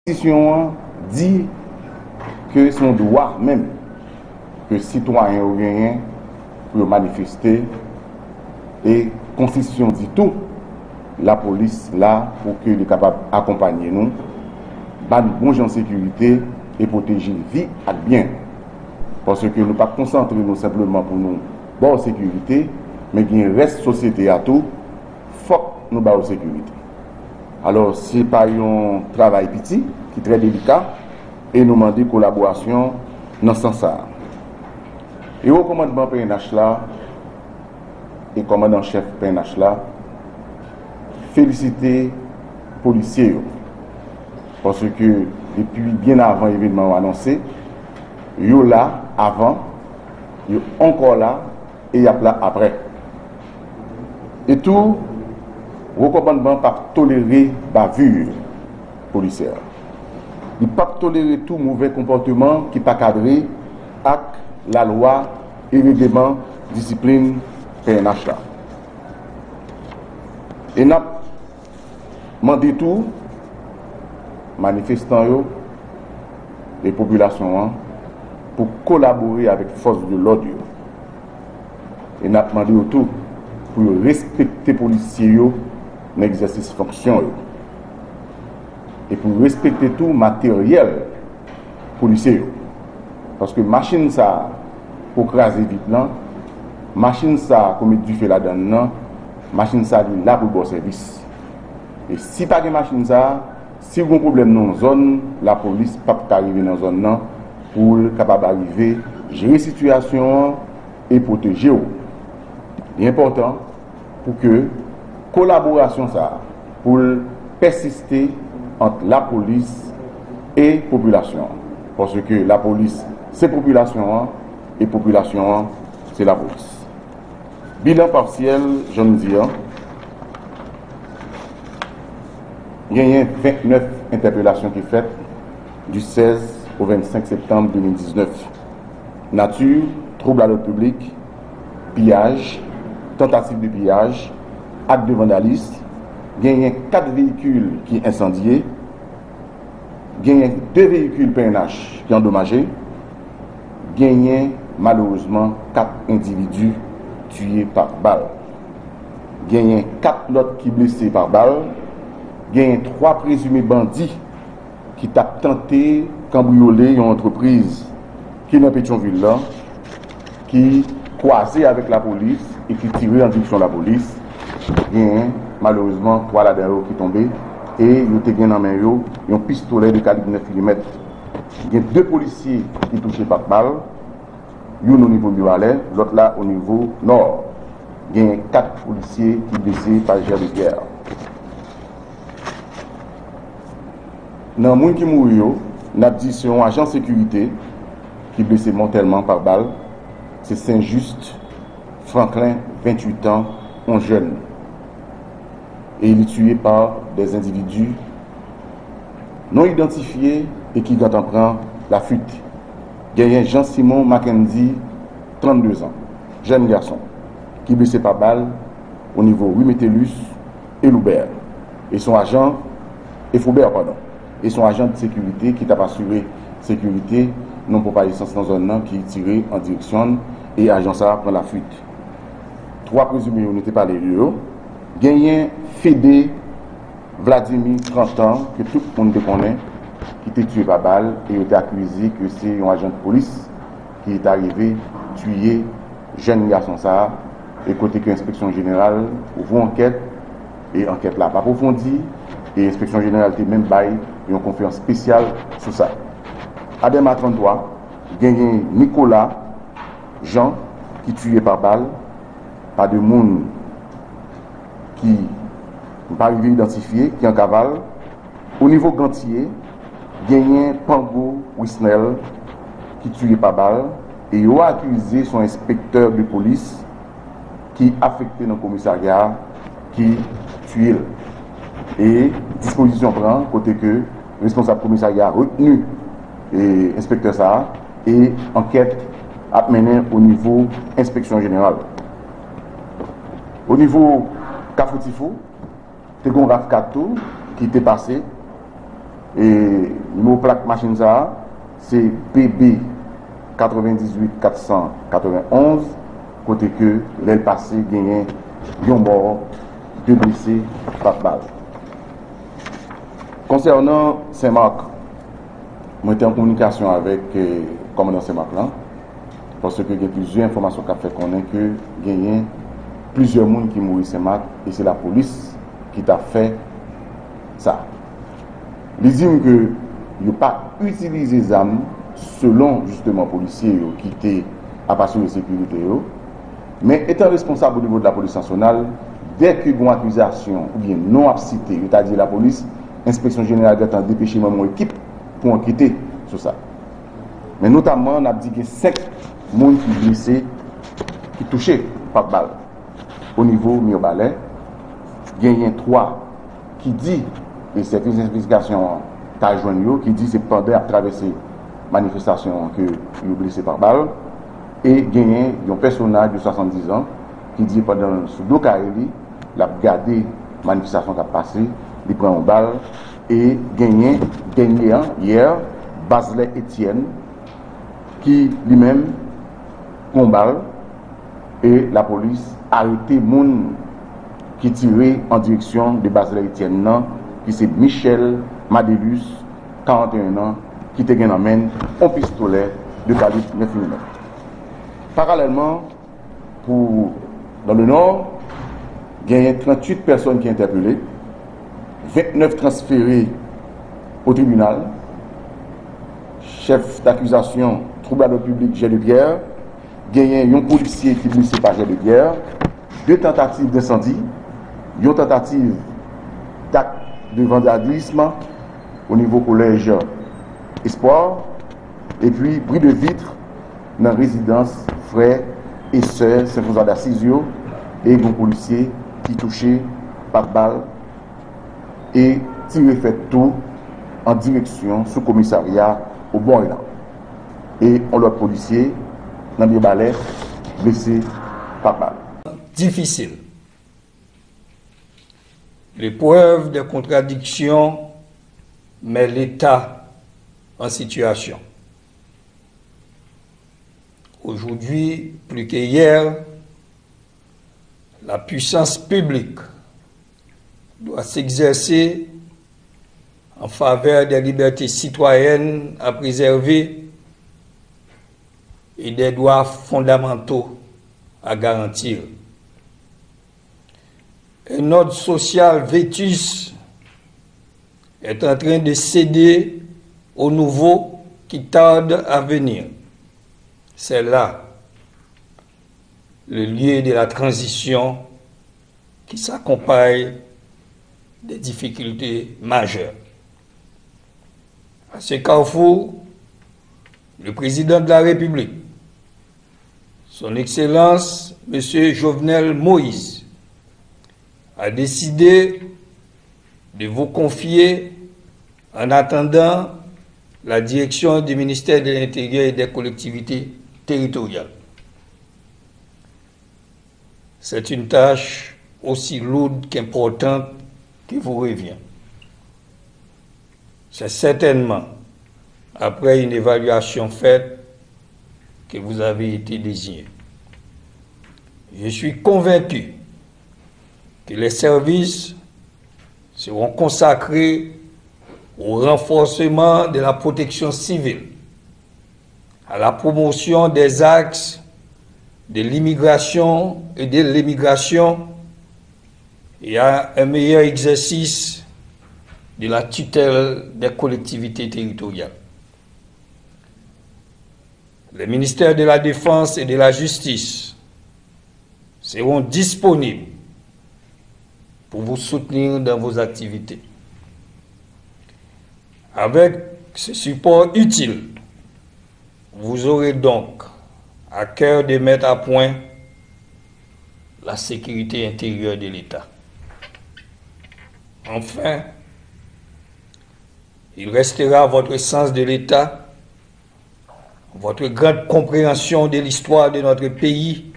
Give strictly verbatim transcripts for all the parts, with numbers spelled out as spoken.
Konstitisyon an di ke se yon dwa menm ke sitwayen yo genyen pou yo manifeste, e Konstitisyon di tou lapolis la pou ke li kapab akonpanye nou, ba n bon jan sekirite e pwoteje vi ak byen. Paske nou p ap konsantre nou senpleman pou nou ba w sekirite, men gen rès sosyete a tou, fòk nou ba yo sekirite. Alò, se pa yon travay piti, ki trè delika, e nou mande kolaborasyon nan sans sa a. E wo kòmandman P N H la, e kòmandan chèf P N H la, felisite polisye yo. Paske depi byen avan evènman yo anonse, yo la avan, yo ankò la, e y ap la apre. E tou, wo kòmandman p ap tolere bavure polisyè. Li p ap tolere tou movè konpòteman ki pa kadre ak lalwa e regleman disiplin P N H la. E n ap mande tou manifestan yo e popilasyon an pou kolabore avèk fòs de lòd yo. E n ap mande yo tou pou yo respekte polisye yo nan egzèsis fonksyon yo. E pou yo respekte tou materyèl polisye yo. Paske machin sa a pou kraze vit lan, machin sa a pou met dife ladan l nan, machin sa a li la pou l ba w sèvis. E si pa gen machin sa a, si gon pwoblèm nan yon zòn, lapolis p ap ka rive nan zòn nan pou l kapab arive jere sitiyasyon an e pwoteje w. Li enpòtan pou ke kolaborasyon sa a, pou l pèsiste ant lapolis e popilasyon an. Paske lapolis se popilasyon an, e popilasyon an se lapolis. Bilan pasyèl, jan m di a, genyen vennèf entèpelasyon ki fèt di sèz o vennsenk septanm de mil diznèf. Nati, twoub a lòd piblik, piyaj, tantativ de piyaj, ak de vandalis, genyen kat veyikil ki ensandye, genyen de veyikil P N H ki andomaje, genyen malerezman kat endividi tiye pa bal. Genyen kat lòt ki blese pa bal, genyen twa prezime bandi ki t ap tante kanbriyole yon antrepriz ki nan Petyonvil la, ki kwaze avèk lapolis e ki tire an direksyon lapolis. Genyen, malerezman, twa ladan yo ki tonbe e yo te gen nan men yo yon pistolè de kalib nèf milimèt. Gen de polisye ki touche pa bal, youn o nivo Mibalè, lòt la o nivo Nò. Genyen kat polisye ki blese pa jè de pyè. Nan moun ki mouri yo, n ap di se yon ajan sekirite ki blese mòtèlman pa bal, se Saint Juste Franklin, venntuit an, yon jèn. E li tiye pa des individus non idantifye e ki gentan pran lafuit. Genyen Jean Simon Mackendy, trannde zan, jèn gason, ki blese pa bal o nivo ri Metellus e Loubert. E se yon ajan, e Foubert, padon. E se yon ajan de sekirite ki t ap asire sekirite nan pwòp esans nan zòn nan ki tire an direksyon l e ajan sa a pran lafuit. Twa prezime yo, nou te pale de yo. Genyen Fede Vladimir, trant an, ke tout moun te konnen, ki te tiye pa bal, e yo te akize ke se yon ajan de polis ki ta rive tiye jèn gason sa a, e kote ke enspeksyon jeneral ouvri ankèt, e ankèt la pa apwofondi, e enspeksyon jeneral te menm bay yon konferans espesyal sou sa. Adèma, tranntwa, genyen Nicolas Jean ki tiye pa bal pa de moun ki m pa rive idantifye, ki an kaval. O nivo Gantye, genyen Pango Wisnel ki tiye pa bal, e yo akize se yon enspektè de polis ki afekte nan komisarya a ki tiye l. E dispozisyon pran kote ke responsab komisarya a retni, e, enspektè sa a, e ankèt ap mennen o nivo enspeksyon jeneral. O nivo Kafou Tifou, te gen yon raf kat tou ki te pase, e Nimewo plak machin sa a, se B B katrevendizuit katsan katrevenonz, kote ke lè l pase, genyen yon mò, de blese pa bal. Konsènan Senmak, mwen te an kominikasyon avèk, eh, kòmandan Senmak lan, paske gen plizyè enfòmasyon k ap fè konnen ke genyen plizyè moun ki mouri Senmak, e se lapolis ki t ap fè sa. Li di m ke yo pa itilize zam, selon jisteman polisye yo ki te ap asire sekirite yo. Men etan responsab o nivo de lapolis nasyonal, dèke gen yon akizasyon oubyen non ap site, yo ta di lapolis, Enspeksyon Jeneral gentan depeche manm yon ekip pou ankete sou sa. Men notamman, n ap di gen senk moun ki blese, ki touche pa bal o nivo Mibalè. Genyen twa ki di, e sèvis envestigasyon an ta jwenn yo, ki di se pandan y ap travèse manifestasyon an ke yo blese pa bal. E genyen yon pèsonaj de swasanndiz an ki di pandan l sou do kay li, l ap gade manifestasyon k ap pase, li pran yon bal. E genyen dènye an, yè, Bazelais Etienne, ki li menm pran yon bal, e lapolis arete moun ki tire an direksyon de Bazelais Etienne nan, ki se Michel Madelus, karanteyen an, ki te gen nan men l yon pistolè de kalib nèf milimèt. Paralèlman, pou, dans le Nord, genyen tranntuit pèsòn ki entèpele, ventnèf transfere o tribinal, chèf dakizasyon, trouble à l'ordre public, jet de pierre, genyen yon polisye ki blese pa jet de pierre, de tantativ densandi, yon tantativ d'akt de vandalisme o nivo kolèj Espoir, epi bri de vit nan rezidans frè e sè Sen Francois d'Assise yo, e yon polisye ki touche pa bal e tire fèt tou an direksyon sou komisarya Obon Elan. E yon lòt polisye nan Mibalè blese pa bal. Difficile. L'épreuve des contradictions met l'État en situation. Aujourd'hui, plus que hier, la puissance publique doit s'exercer en faveur des libertés citoyennes à préserver et des droits fondamentaux à garantir. Un ordre social vétuste est en train de céder aux nouveaux qui tardent à venir. C'est là le lieu de la transition qui s'accompagne des difficultés majeures. À ce carrefour, le président de la République, Son Excellence Monsieur Jovenel Moïse, a décidé de vous confier, en attendant, la direction du ministère de l'Intérieur et des Collectivités territoriales. C'est une tâche aussi lourde qu'importante qui vous revient. C'est certainement après une évaluation faite que vous avez été désigné. Je suis convaincu que les services seront consacrés au renforcement de la protection civile, à la promotion des axes de l'immigration et de l'émigration et à un meilleur exercice de la tutelle des collectivités territoriales. Les ministères de la Défense et de la Justice seront disponibles pour vous soutenir dans vos activités. Avec ce support utile, vous aurez donc à cœur de mettre à point la sécurité intérieure de l'État. Enfin, il restera votre sens de l'État, votre grande compréhension de l'histoire de notre pays,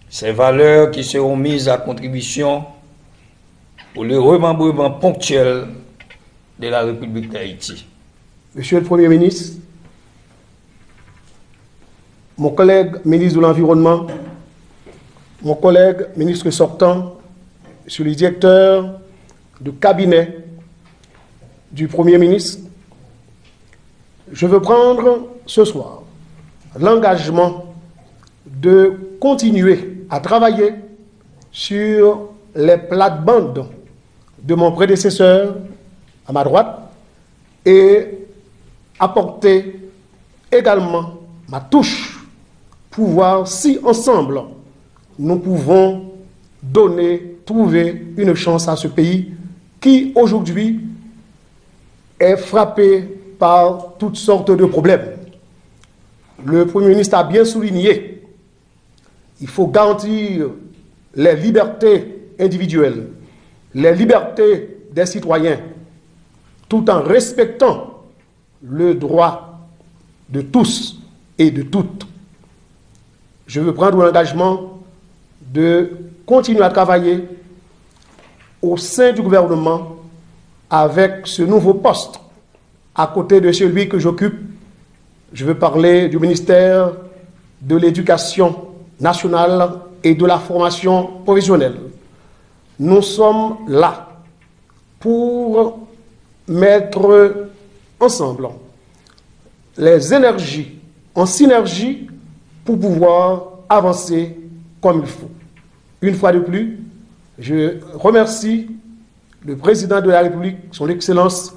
ces valeurs qui seront mises à contribution pour le remembrement ponctuel de la République d'Haïti. Monsieur le Premier ministre, mon collègue ministre de l'Environnement, mon collègue ministre sortant, Monsieur le directeur de cabinet du Premier ministre, je veux prendre ce soir l'engagement de continuer à travailler sur les plates-bandes de mon prédécesseur, à ma droite, et apporter également ma touche pour voir si ensemble nous pouvons donner, trouver une chance à ce pays qui aujourd'hui est frappé par toutes sortes de problèmes. Le Premier ministre a bien souligné, il faut garantir les libertés individuelles, les libertés des citoyens, tout en respectant le droit de tous et de toutes. Je veux prendre l'engagement de continuer à travailler au sein du gouvernement avec ce nouveau poste à côté de celui que j'occupe. Je veux parler du ministère de l'Éducation nationale et de la formation professionnelle. Nous sommes là pour mettre ensemble les énergies en synergie pour pouvoir avancer comme il faut. Une fois de plus, je remercie le président de la République, son Excellence